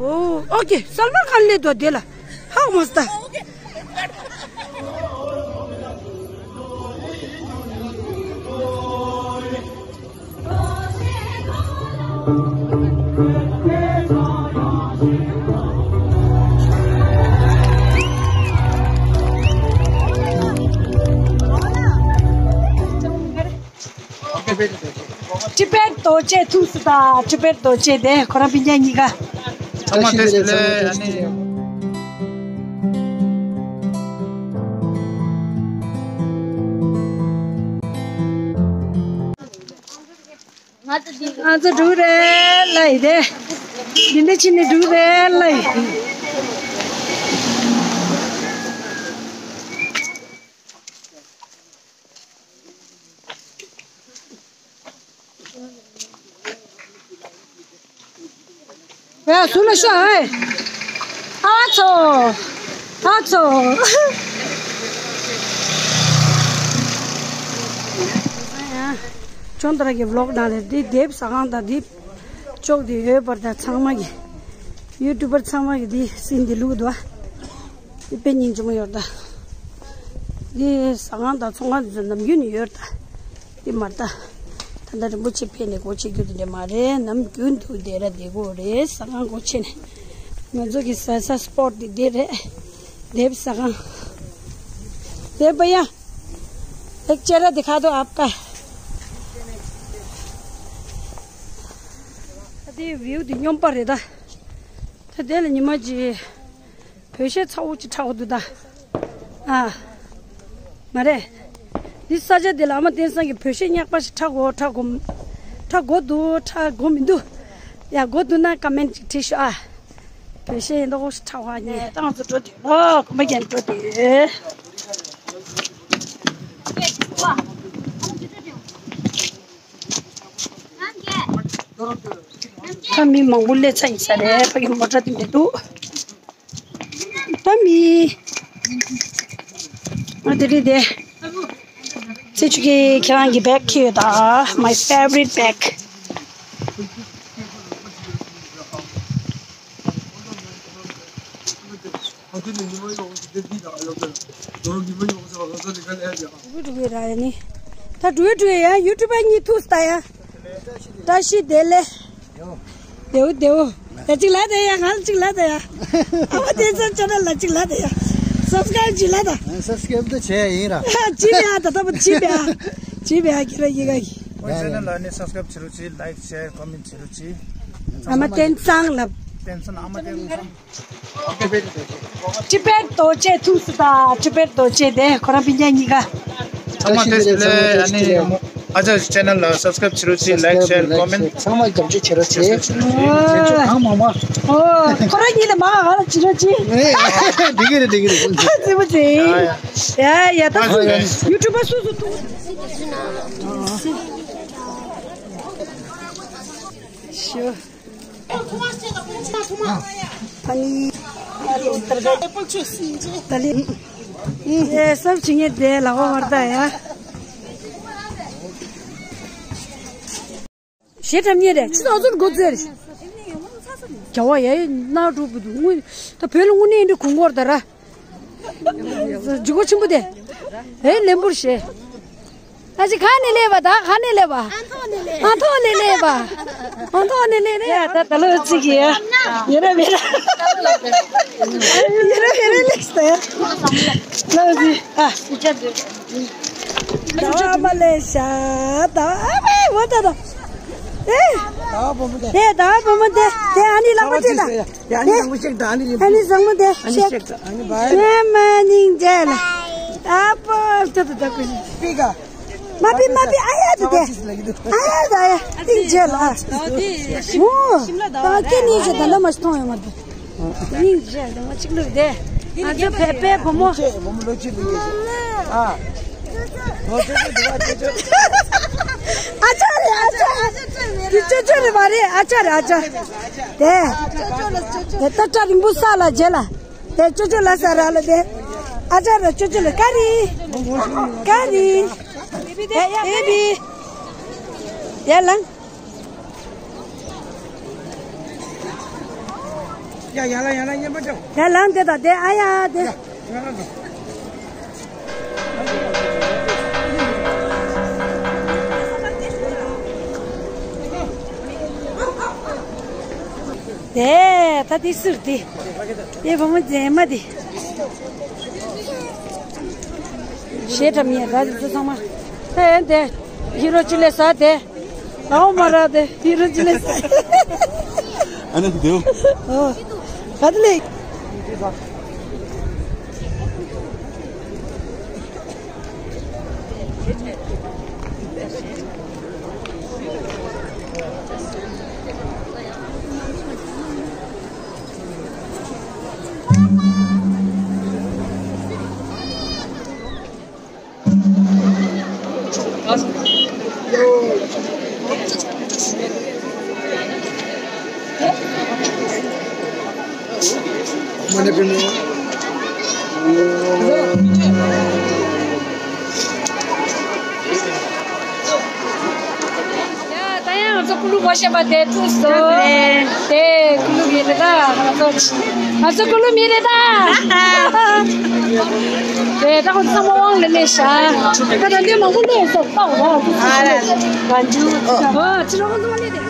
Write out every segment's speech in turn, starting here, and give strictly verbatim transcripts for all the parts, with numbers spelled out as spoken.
ཨོ་ཨོ་ཀེ། སལ་མན་ཁཱན་སླེབས་འདུག་དེ་ལ། ཧ་གོ་མ་སོང་ད། ཊི་བེཊ་རྡོ་རྗེ་ཐུག་སོང་ད། ཊི་བེཊ་རྡོ་རྗེ་དེ་ཁོ་རང་སྤུན་ཀྱག་གཉིས་ཀ། ཨ་མ་དེ་ལས་ཨ་ནི། ང་ཚོ་འགྲོ་རེད་ལ་ཡི་དེ། འདི་འདྲ་ཕྱིན་ནས་འགྲོ་རེད་ལ་ཡི། ཡ་སུ་ལ་ཤོག་ཨེ། ཨ་ཚོ། ཨ་ཚོ། ཁྱོད་རང་གི་བི་ལོག་ནང་ལ་འདི་དེབ་ཟ་ཁང་དང་འདི་ཅོག་འདི་ཡོད་པར་ད་ཚང་མ་གི་ཡུ་ཊུབ་པར་ཚང་མ་གི་འདི་སིན་འདི་ལུག་འདུག་ཨ། དེ་དཔེ་སྙིང་རྗེ་མོ་ཡོད་ད། དེ་ཟ་ཁང་དང་ཚོང་ཁང་དེ་ཚོ་ནམ་རྒྱུན་ནས་ཡོད་ད། དེ་མ་ད། ད་ལྟ་རིན་པོ་ཆེ་ཕེབས་ནས་སྒོ་ཕྱེ་རྒྱུ་དེ་འདྲ་མ་རེད། ནམ་རྒྱུན་དུ་བསྡད་ར་བསྡད་དགོས་རེད། ཟ་ཁང་སྒོ་ཕྱེ་ནས། ང་ཚོ་གི་ཟ་ས་སི་པོཊ་དེ་དེ་རེད། དེབ་ཟ་ཁང་། དེབ་བ་ཡ། एक चेहरा दिखा दो आपका। ད་དེ་བིའུ་དེ་སྙོམས་པ་རེད་ད། ད་དེ་ལ་ཉི་མ་གཅིག་བོད་གཞས་ཚ་བོ་ཅིག་འཁྲབ་འདུག་ད། ཨ། མ་རེད། འདི་ས་ཆ་འདི་ལ་ཨ་མ་བསྟན་སངས་ཀྱིས་བོད་གཞས་རྙོག་པ་ཞིག་འཁྲབ་དགོས་འཁྲབ་དགོས། འཁྲབ་དགོས་འདུག་འཁྲབ་དགོས་མི་འདུག་ཡ་དགོས་འདུག་ན་ཀ་མེན་ཊི་ཅིག་བྲིས་ཤོག་ཨ། བོད་གཞས་ཡིན་མདོག་ཞིག་འཁྲབ་པ་ཉེ་ཏང་ཚོ་འགྲོ་དུས་ཨོ་ཁོམ་པ་རྒྱན་འགྲོ་དུས། ད་མི་མང་པོ་སླེབས་ཚར་ཡིན་ས་རེད། ཕ་གི་མོ་ཊ་དེ་འདྲ་འདུག་ད་མི། ཨ་དེ་རེད་དེ། ཚེ་ཆུ་གི་ཁྱེད་རང་གི་བེག་ཁྱེར་ཡོད་ད། My favorite bag. འགྲོ་གི་འགྲོ་གི་ར་ཡ་ནི། ད་འགྲོ་གི་འགྲོ་གི་ཡ་ཡུ་ཊུབ་པ་གཉིས་ཐུག་ས་ཡ། བཀྲ་ཤིས་བདེ་ལེགས། རྡེའུ་རྡེའུ། ཡ་གཅིག་ལ་དེ་ཡ་ང་ལ་གཅིག་ལ་དེ་ཡ། ཨ་མ་དེ་ཚོ་ཅོ་ན་ལ་གཅིག་ལ་དེ་ཡ། སབ་སི་ཀ་རབ་གཅིག་ལ་ད། སབ་སི་ཀ་རབ་ད་བྱས་ཡིན་ར། གཅིག་ཡ་ད་ད་པ་གཅིག་ཡ། གཅིག་ཡ་ཁྱེད་ར་ཡི་ག་གི། ཁོའི་ཆེ་ནལ་ལ་ནི་སབ་སི་ཀ་རབ་བྱེད་རོགས་གྱིས། ལའིཀ་ཤེར་ཀོ་མེན་ཊི་བྱེད་རོགས་གྱིས། ཨ་མ་བསྟན་སངས་ལབ། བསྟན་སངས་ཨ་མ་བསྟན་སངས། ཊི་བེཊ་རྡོ་རྗེ་ཐུག་སོང་ད། ཊི་བེཊ་རྡོ་རྗེ་དེ་ཁོ་རང་སྤུན་ཀྱག་གཉིས་ཀ། ཚང་མ་དེ་ལས་ཨ་ནི་ཨ་ཅག་ཆེ་ནལ་ལ་སབ་སི་ཀ་རབ་བྱེད་རོགས་གྱིས། ལའིཀ་ཤེར་ཀོ་མེན་ཊི། ཚང་མ་རྒྱབ་སྐྱོར་བྱེད་རོགས་གྱིས། ཨོ། གང་མང་མང་། ཨོ། ཁོ་རང་གཉིས་ལ་མང་ང་ལ་བྱེད་རོགས་གྱིས། འགྲིག་གི་རེད་འགྲིག་གི་རེད། ཙི་མོ་ཙི། ཡ་ཡ། ཡ་ཡ་ད་སུ་ཡུ་ཊུབ་པ་སུ་སུ་ཐུག་ཤོ། ཨ་ནི། ཨ་ལོ་ཏར་ག་ཏ་ལི། ཨེ་སབ་ཆི་ངེ་དེ་ལ་བ་བར་ད་ཡ། ཞེ་དྲག་ཉེ་རེད། ཆུ་ཚོད་ཚོད་འགོ་ཚོད་རེད། རྒྱ་བ་ཡ་ཡ་ནག་འགྲོ་བུ་འདུག་དངུལ་ད་བོད་ལ་དངུལ་གནས་འདྲ་གོང་སྐོར་ད་ར། ཇུ་གོ་ཆེན་པོ་དེ། ཨེ་ལེན་པོར་ཞེ། ཨ་ཅི་ག་ནས་སླེབས་པ། ད་ག་ནས་སླེབས་པ། ཨ་ཐོག་ནས་སླེབས་པ། ཨ་ཐོག་ནས་སླེབས་རེད། ཡ་ད་ད་ལོ་ཅིག་གི་ཡ་ར་མེ་ར་ཡ་ར་མེ་ར་སླེབས་ཏེ་ལོ་ཅིག་ཨ། ད་ཨ་མ་ལེ་ཤ་ད་ཨ་མའི་འོ་ད་ད། ཨེ། ད་བུ་མོ་དེ། དེ་ད་བུ་མོ་དེ་དེ་ཨ་ནི་ལག་པ་ཅིག་ད། ཨ་ནི་བཟང་མོ་དེ། ཨ་ནི་བཟང་མོ་དེ། ཨ་ནི་ཤེག་ཨ་ནི་བའི། ཨ་མ་སྙིང་རྗེ་ལ། ཨ་པོ་ཏོ་ཏོ་ཏོ་ཀུ་ཤི། པི་ཀ། མ་པི་མ་པི་ཨ་ཡ་དེ་དེ། ཨ་ཡ་དེ་ཨ་ཡ་སྙིང་རྗེ་ལ། ཨ། ཨོ། ད་ཁྱེད་གཉིས་ཀྱི་ད་ལྟ་མ་ཞིག་མཐོང་ཡོང་མ་འདུག་སྙིང་རྗེ་ལ་ང་གཅིག་ལུས་དེ། ང་ཚོ་བེ་བེ་བུ་མོ། ཁྱེད་བུ་མོ་ལོ་གཅིག་ལུས་ཡོད། ཨ། ཨ་ཅག་རེད་ཨ་ཅག་རེད། དེ་ཅོ་ཅོ་རེད་མ་རེད་ཨ་ཅག་རེད་ཨ་ཅག་དེ། དེ་ཏ་ཏྲ་རིང་པོ་ས་ལ་རྗེས་ལ། དེ་ཅོ་ཅོ་ལ་ས་ར་ལ་དེ། ཨ་ཅག་རེད་ཅོ་ཅོ་ལ་ཀ་རི། ཀ་རི། དེ་ཡ་བེ་བི། དེ་ལང་། ཡ་ཡ་ལ་ཡ་ལ་ཉན་པ་ཅོ། ཡ་ལང་དེ་དང་དེ་ཨ་ཡ་དེ། ཡ་ཡ་ལ་དང་། དེ་ད་དེ་ཟུར་དེ། དེ་བུ་མོ་མཛེས་མ་དེ། ཞེ་དྲག་མི་ཡ་ར་དེ་ཚོ་ཚང་མ། དེ་དེ་ཧི་རོ་ཅི་ལེ་ས་དེ། ཨའོ་མ་ར་དེ་ཧི་རོ་ཅི་ལེ་ས། ཨ་ནི་དེའོ། ཨོ། ག་དེ་ལེ། ཡ། ད་ཡང་ང་ཚོ་ཀུ་ལུ་བ་ཤ་བ་དེ་ཐུག་སོང་། དེ་ཀུ་ལུ་མི་རེད་ད། ང་ཚོ་ང་ཚོ་ཀུ་ལུ་མི་རེད་ད། དེ་ད་ཁོ་ཚང་མ་དབང་ལ་སླེབས་ཤག་ད་ད་འདི་མང་པོ་སླེབས་སོང་། ལྟ་འོ་ད་ཁོ་ཚང་མ་སླེབས། ཨ་ཕྱི་རོ་ཁོ་ཚང་མ་སླེབས་དེ།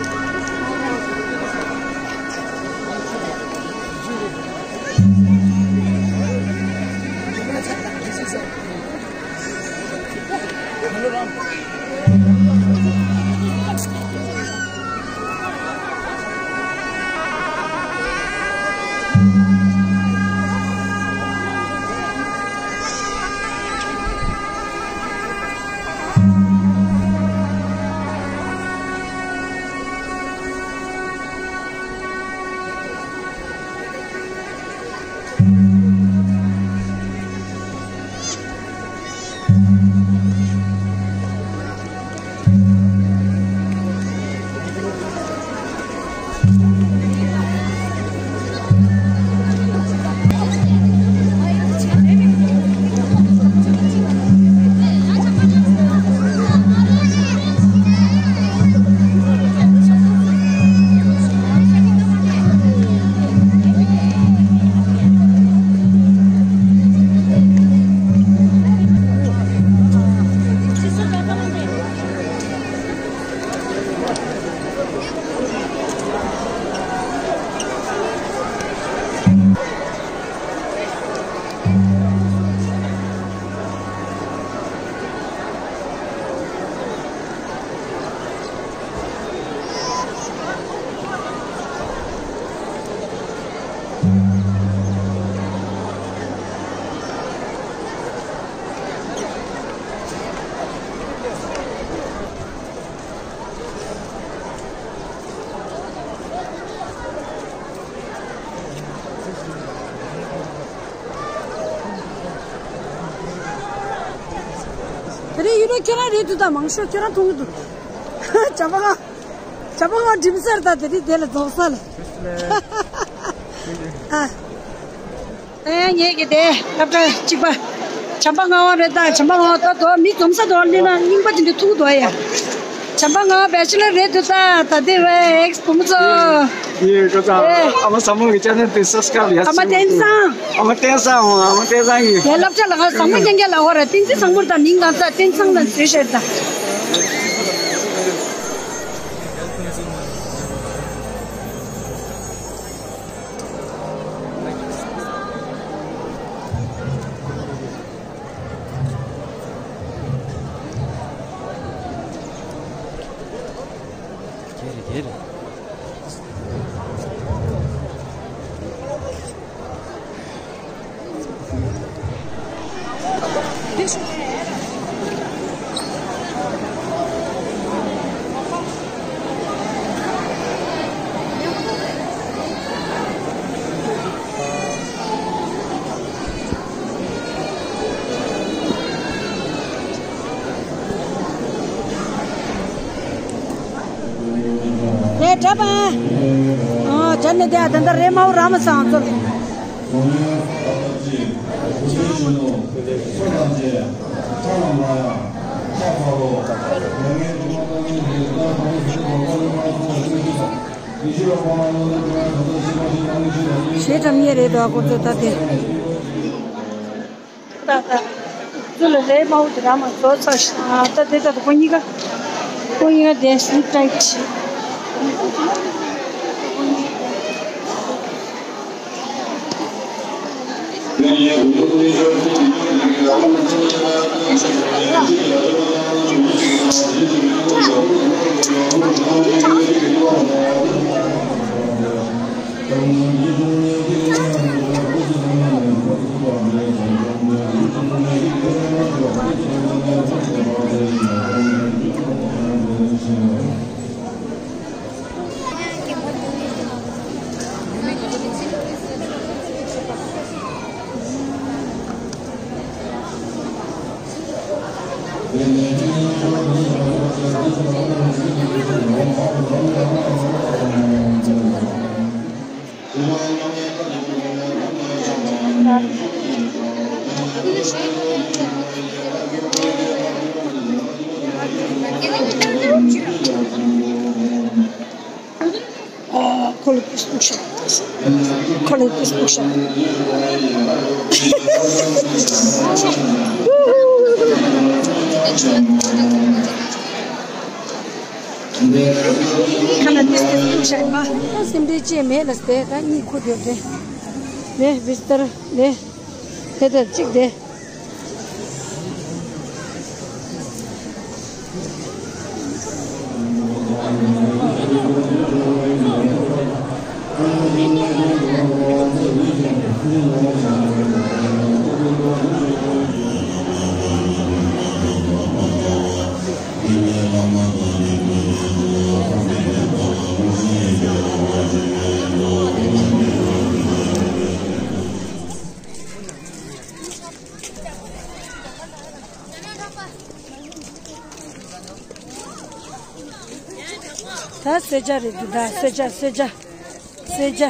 དེ་རིང་ཡུ་རོ་ཁྱོད་རང་རེད་འདུག་ད་མང་ཤོས་ཁྱོད་རང་མཐོང་གི་འདུག་བྱམས་པ་ཁང་། བྱམས་པ་ཁང་འགྲིམ་སར་ད་དེ་རིང་དེ་ལ་རྫོགས་ས་ལ། ཨ། ཨེ་ངེད་ཀྱི་དེ་སློབ་གྲྭ་གཅིག་པ། བྱམས་པ་ལྔ་པ་རེད་ད། བྱམས་པ་ལྔ་པ་ད་དོ་མི་འཛོམས་ས་དོ་སླེབས་ན་རྙིང་པ་དེ་འདྲ་ཐུག་དོ་ཡ། བྱམས་པ་ལྔ་པ་བེ་ཆེ་ལར་རེད་འདུག་ད་ད་དེ་བས་ཨེགས་བུ་མོ་ཚོ། ཡེ་ཀ་ཚ། ཨེ། ཨ་མ་ཟ་མོ་གི་ཅ་ནལ་དེ་སབ་སི་ཀ་རབ་ཡ། ཨ་མ་བསྟན་བཟང་། ཨ་མ་བསྟན་བཟང་། ཨ་མ་བསྟན་བཟང་གི། ཡ་སློབ་གྲྭ་ལ་ང་ཟ་མོ་རྐྱང་རྐྱང་ལ་ཧོ་ར་བསྟན་འཛིན་བཟང་མོར་ད་མིང་གང་ཚ་བསྟན་བཟང་ལ་བཟོས་ཤར་ད། དེ་གྲབ་ཨ། ཨ་ཅན་ནི་དེ་ཨ་དེ་འདྲ་རེད་མའོ་ར་མ་སང་ཚོ། གཞས་འཁྲབ་མཁན་རེད་འདུག་ཁོ་ཚོ་ད་དེ། ད་ད། ཚུར་ལ་རེད་མ་འོ་དེ་ར་མ་བཟོ་ཚར་ཤག་ད་དེ་ད་ཁོ་གཉིས་ཀ་ཁོ་གཉིས་ཀ་དེ་སི་ཊའིཊ་བྱེད། ཨ། ཁོ་ལ་ཕིས་ཕུག་ཤག་ཁོ་ལ་ཕིས་ཕུག་ཤག་ཁ་ལ་ཏིས་ཏིས་ཕུག་ཤག་ཨིན་པ། ད་སེམས་ཁྲལ་ཅེས་མེད་ལ་སྟེ། ད་གཉིད་ཁུག་དེ་རེད། ལེ་བིས་ཏར་ལེ། དེ་ལྟར་གཅིག་དེ། ད་གསོལ་ཇ་རེད་འདུག་ད་གསོལ་ཇ་གསོལ་ཇ་གསོལ་ཇ།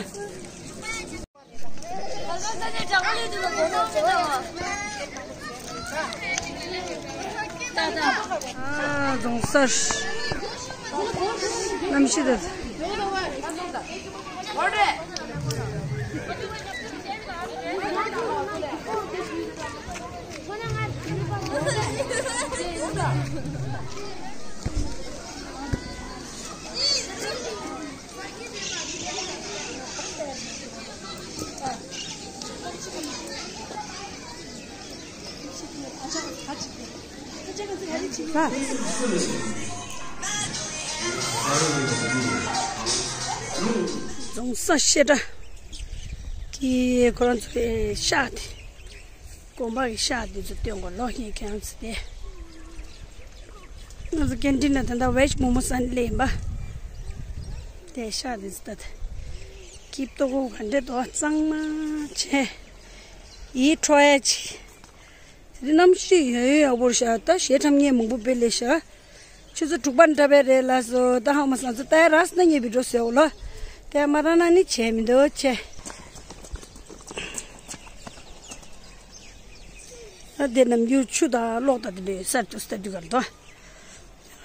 ཨ། རྫོང་སར་གནམ་གཤིས་དེ། རྫོང་ས་བཤད་གྲྭ་གི་ཁོ་རང་ཚོའི་ཤག་དེ། དགོན་པ་གི་ཤག་འདི་ཚོ་སྟོན་དགོས་ལོ། ཡིན་ཁྱེད་རང་ཚོ་དེ། ང་ཚོ་ཀེན་ཊིན་ལ་ད་ལྟ་ཝེཇ་མོ་མོ་ཟ་ནས་སླེབས་ཡིན་པ། དེ་ཤག་འདི་ཚོ་ད་སྐྱིད་པོ་ག་འདྲ་འདུག་གཙང་མ་བྱས། ཡིད་འཕྲོག་ཡ་ཅིག་དེ་རིང་གནམ་གཤིས་ཡང་ཡང་ཡག་པོ་རེད་ཤག་ད་གཞས་འཁྲབ་མཁན་མང་པོ་དཔེ་སླེབས་ཤག་ཆུ་ཚོད་དྲུག་པ་འདྲ་པོ་རེད་ལགས་སོ། ད་ཧ་མ་སང་ཚོ་ལྟ་ཡ་རག་སོང་ན་ངས་བི་ཌིའོ་བཟོས་འོ་ལོ། ལྟ་ཡ་མ་རག་ན་ནི་བྱས་མི་འདུག་ཆེ། ད་དེ་ནམ་རྒྱུན་ཆུ་དང་གློག་དང་དེ་འདྲའི་སར་དུ་སྟ་དུ་གར་དོ།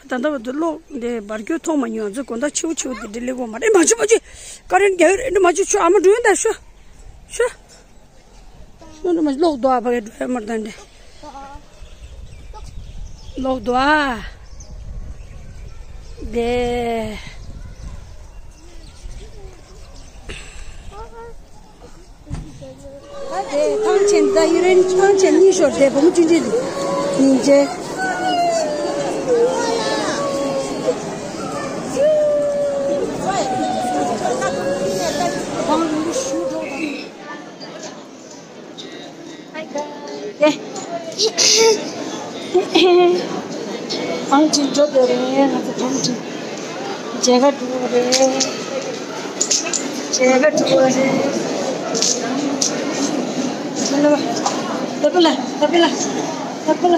ད་ལྟ་བར་དུ་གློག་འདི་འབར་སྐྱོད་མཐོང་མ་མྱོང་། ང་ཚོ་དགོང་དག་ཆེ་བོ་ཆེ་བོ་དེ་འདྲ་སླེབས་ཡོད་མ་རེད། མ་བྱེད་མ་བྱེད། ཀ་རེན་རྒྱག་ཡོད་རེད། འདི་མ་བྱེད། ཆུ་ཨ་མ་འགྲོ་ཡོད་ད། ཤོ་ཤོ། ཤོ་འདི་མ་གློག་རྡོ་ཨ་ཕ་གི་འགྲོ་ཡོད་མ་རེད་ད་འདི། གློག་རྡོ་ཨ། དེ། ད་དེ་ཐང་ཆེན་ད་ཡུ་རེན་ཐང་ཆེན་གཉིས་ཤོར་དེ་བུ་མོ་ཆུང་ཆུང་དེ་ཡིན་ཅེ། ཧའི་གྷའི། ཨང་ཅི་འགྲོ་དེ་རེད། ང་ཚོ་ཐང་ཅི་མཇལ་ཁ་འགྲོ་རེད། མཇལ་ཁ་འགྲོ་རེད། ལ་པ་ལ་ལ་པ་ལ་ལ་པ་ལ།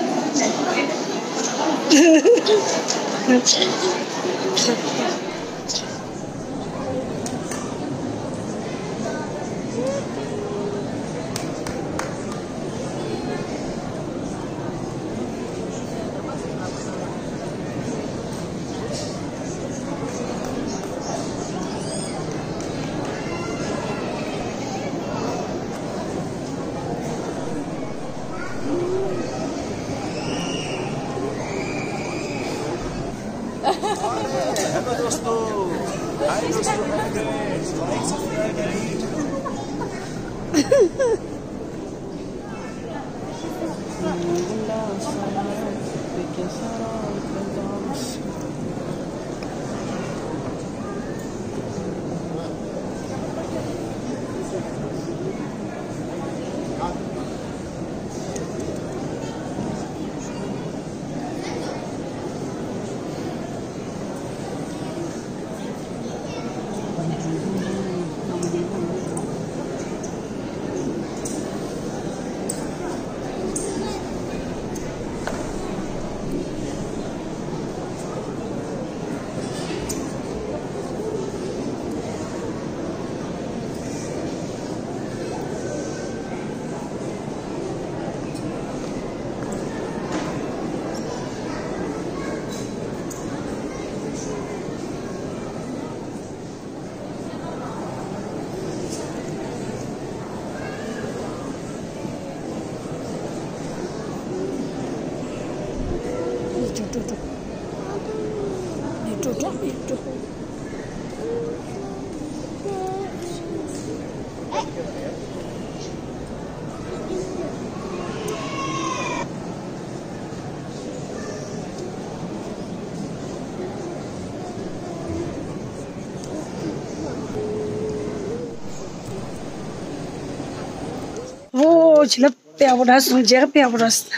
ཨོ། བྱིན་རླབས་དཔེ་ཡག་པོ་རག་སོང་། མཇལ་ཁ་དཔེ་ཡག་པོ་རག་སོང་།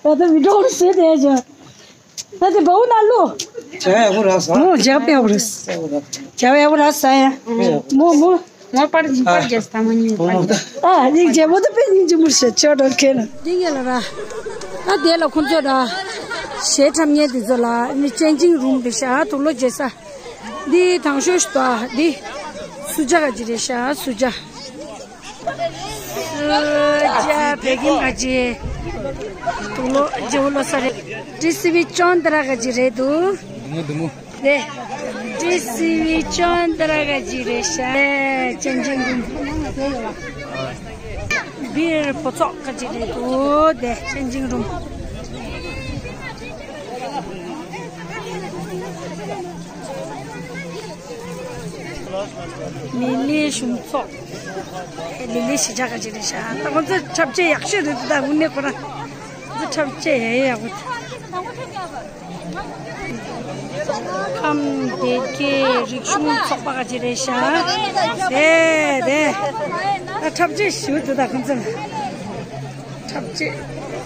ད་ལྟ་བི་ཌིའོ་ལ་བཟོས་བསྡད་ཀྱང་། ད་དེ་བའུ་ན་ལོ། བྱ་ཡག་པོ་རག་སོང་། ཨོ། བྱ་ཡག་པོ་རག་སོང་། བྱ་ཡག་པོ་རག་སོང་ཡ། མོ་མོ། ངོ་པར་ཅིག་པར་རྒྱས་ཐ་མ་གཉིས་པར་རྒྱས། ཨ་ནི་རྒྱལ་པོ་དེ་དཔེ་སྙིང་རྗེ་མོ་ཞེ་ཆོག་འགྲོ་མཁན། འདི་ངས་ལ་ར། ཨ་དེ་ལ་ཁོང་ཚོ་ར། གཞས་འཁྲབ་མཁན་དེ་ཚོ་ལ་ནི་ཅན་ཇིང་རུམ་རེད་ཤག་དུག་ལོག་བརྗེ་ས། འདི་དང་ཤོས་ཤིག་ཏོ། འདི་སུ་ཇ་ག་ཅི་རེད་ཤག་སུ་ཇ། སུ་ཇ་བད་ཀན་ག་ཅི། དུག་ལོག་བརྗེ་པོ་ལོ་ས་རེད། ཏི་སི་བི་ཅོན་ཏ་ར་ག་ཅི་རེད་འདུག་དེ་ཏི་སི་བི་ཅོན་ཏ་ར་ག་ཅི་རེད་ཤག་ཅན་ཇིང་རུམ། བིར་ཕོ་ཚོགས་ག་ཅི་རེད་འདུག་དེ་ཅན་ཇིང་རུམ། མི་ལི་གཞུང་ཚོགས། ལི་ལི་གཞིས་ཆགས་ག་ཅི་རེད་ཤག་ད་ཁོང་ཚོ་འཁྲབ་ཆས་ཡག་ཤོས་རེད། ད་དངོས་གནས་ཁོ་རང་ཚོ་འཁྲབ་ཆས་ཡག་ཡག་པོ། ཁམས་སྡེ་དགེ་རིག་གཞུང་ཚོགས་པ་ག་ཅི་རེད་ཤག་དེ་དེ། ད་འཁྲབ་ཆས་ཞུ་འདུག་ད་ཁོང་ཚོ་ལ། འཁྲབ་ཆས།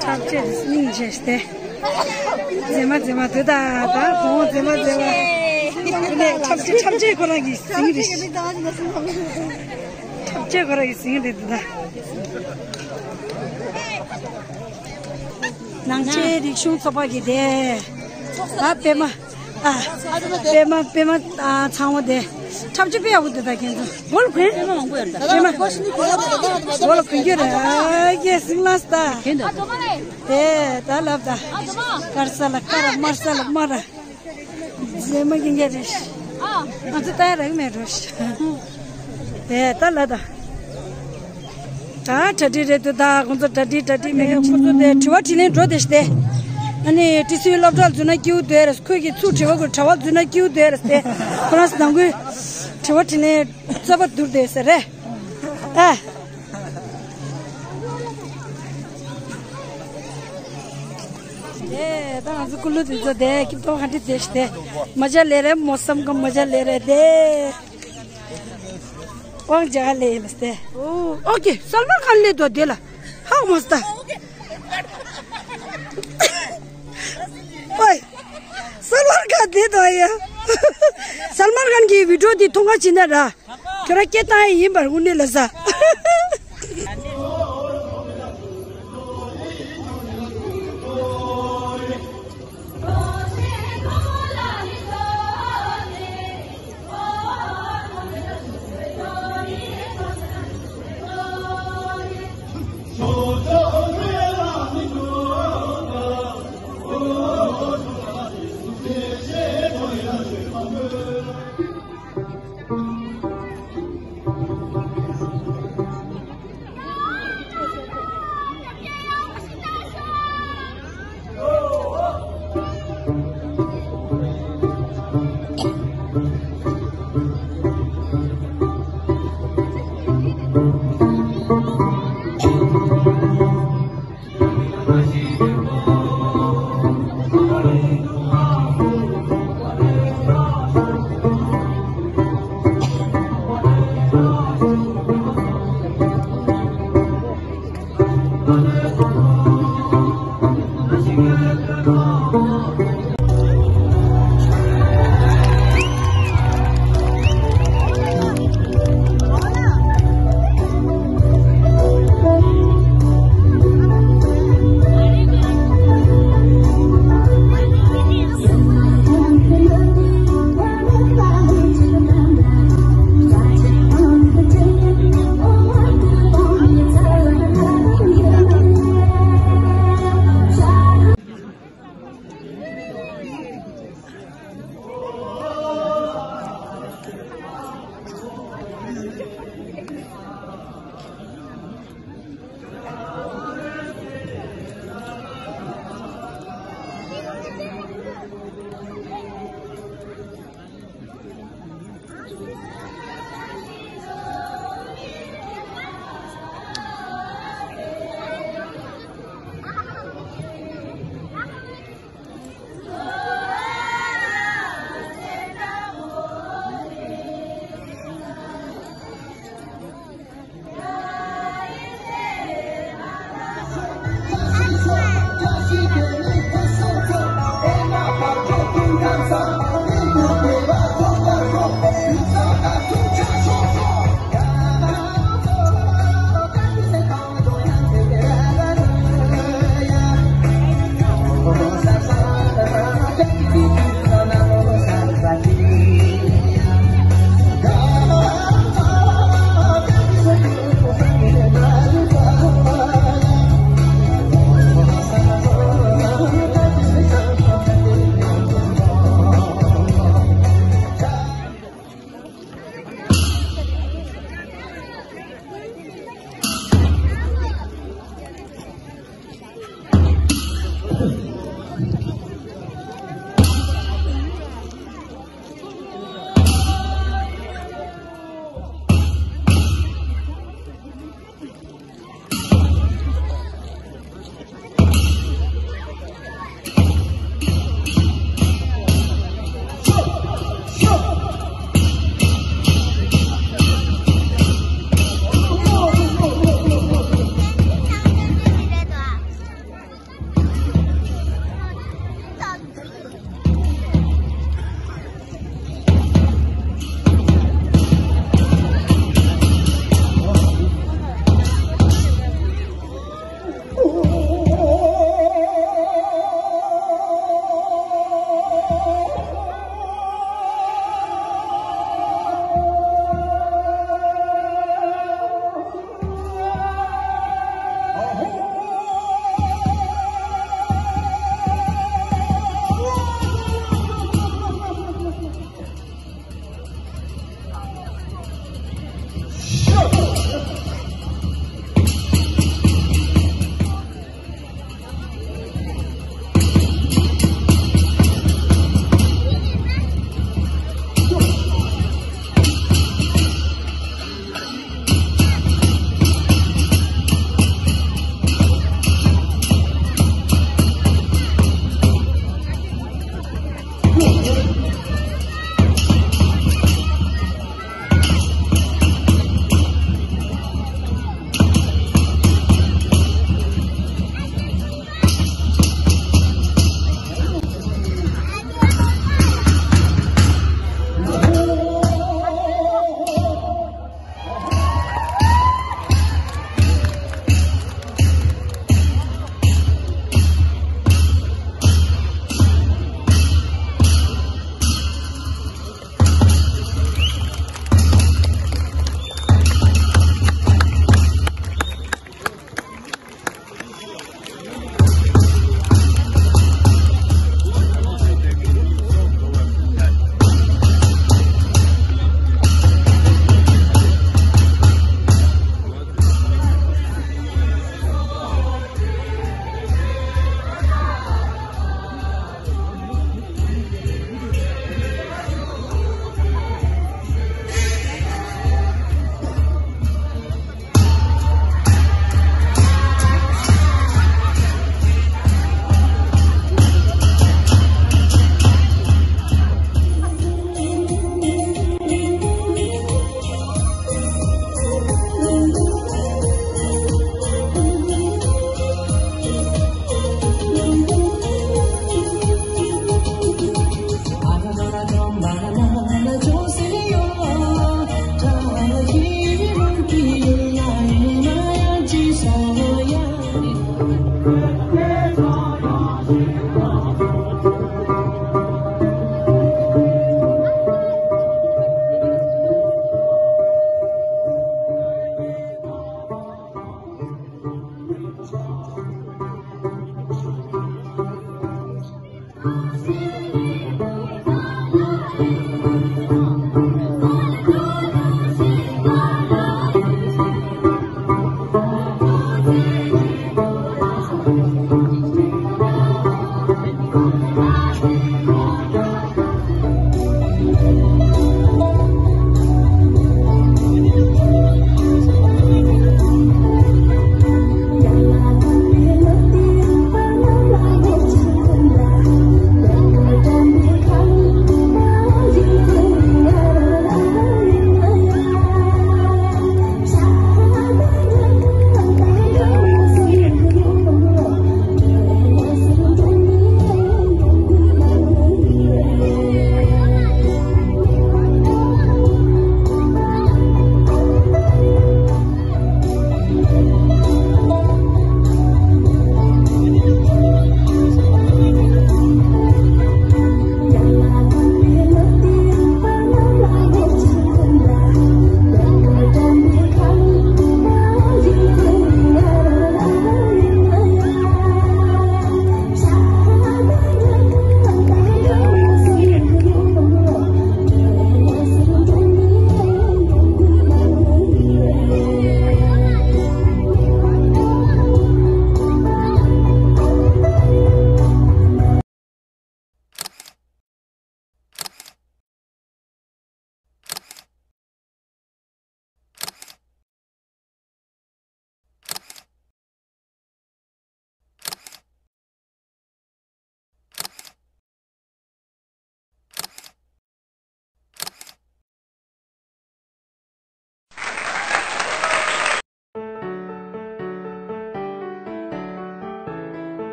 འཁྲབ་ཆས་དེ་སྙིང་རྗེ་སྟེ། མཛེས་མ་མཛེས་མ་དེ་ད་ད་གོང་མཛེས་མ་མཛེས་མ། དེ་ནས་འཁྲབ་ཆས་འཁྲབ་ཆས་ཁོ་རང་གི་ཟིང་རེད། འཁྲབ་ཆས་ཁོ་རང་གི་ཟིང་རེད་དེ་ད། ནང་ཆེན་རིག་གཞུང་ཚོགས་པ་གི་དེ། ད་པད་མ། ཨ། པད་མ་པད་མ་ཨ་ཚང་བ་དེ། འཁྲབ་ཆས་དཔེ་ཡག་པོ་འདུག་ད་ཁྱེད་ཚོ། སྒོ་ལ་གོན། པད་མ་མང་པོ་ཡོད་རེད། པད་མ། སྒོ་ལ་གོན་རྒྱུ་རེད། ཨ་ཀྱེ་ཟིང་ལ་སྟ། དེ་ད་ལབ་ད། དཀར་ས་ལ་དཀར་ར་དམར་ས་ལ་དམར་ར། མཛེས་མ་གི་འགན་རེད། ང་ཚོ་ལྟ་ཡ་རག་མེད་འགྲོ། དེ་ད་ལབ་ད། ད་གྲ་སྒྲིག་རེད་འདུག་ད་ཁོང་ཚོ་གྲ་སྒྲིག་གྲ་སྒྲིག་མེད་མཁན་ཁོང་ཚོ་དེ་དྲི་བ་དྲིས་ལན་འགྲོ་བསྡད་ཤག་དེ། ཨ་ནི་ཏི་སི་བི་སློབ་གྲྭ་ལ་འཛུལ་ན་སྐྱིད་པོ་འདུག་ཨེ་རེད། ཁོས་ཀྱིས་ཚུར་དྲི་བ་ཁོ་གྲྭ་པ་འཛུལ་ན་སྐྱིད་པོ་འདུག་ཨེ་རེད་དེ། ཁོ་རང་ཚོ་ནང་ཁུལ་དྲི་བ་དྲིས་ལན་རྩོད་པ་བསྡུར་བསྡད་ཟེར་རེད། ཨ། དེ་ད་ང་ཚོ་ཀུ་ལུ་དེ་ཚོ་དེ་སྐྱིད་པོ་ག་འདྲ་བསྡད་ཤག་དེ། མ་ཇ་ལེ་རེ་མོ་སམ་ག་མ་ཇ་ལེ་རེ་དེ། ཝང་ཇ་ལེ་ཡིན་ལ་སྟེ། ཨོ་ཨོ་ཀེ། སལ་མན་ཁཱན་སླེབས་འདུག་དེ་ལ། ཧ་གོ་མ་སོང་ད། ཝའི། སལ་མན་ཁཱན་དེ་འདུག་ཡ། སལ་མན་ཁཱན་གྱི་བི་ཌིའོ་འདི་མཐོང་ག་ཕྱིན་ན་ར། ཁྱོད་རང་སྐད་བཏང་ཡ་ཡིན་པར་དངོས་གནས་ལ་ཟ།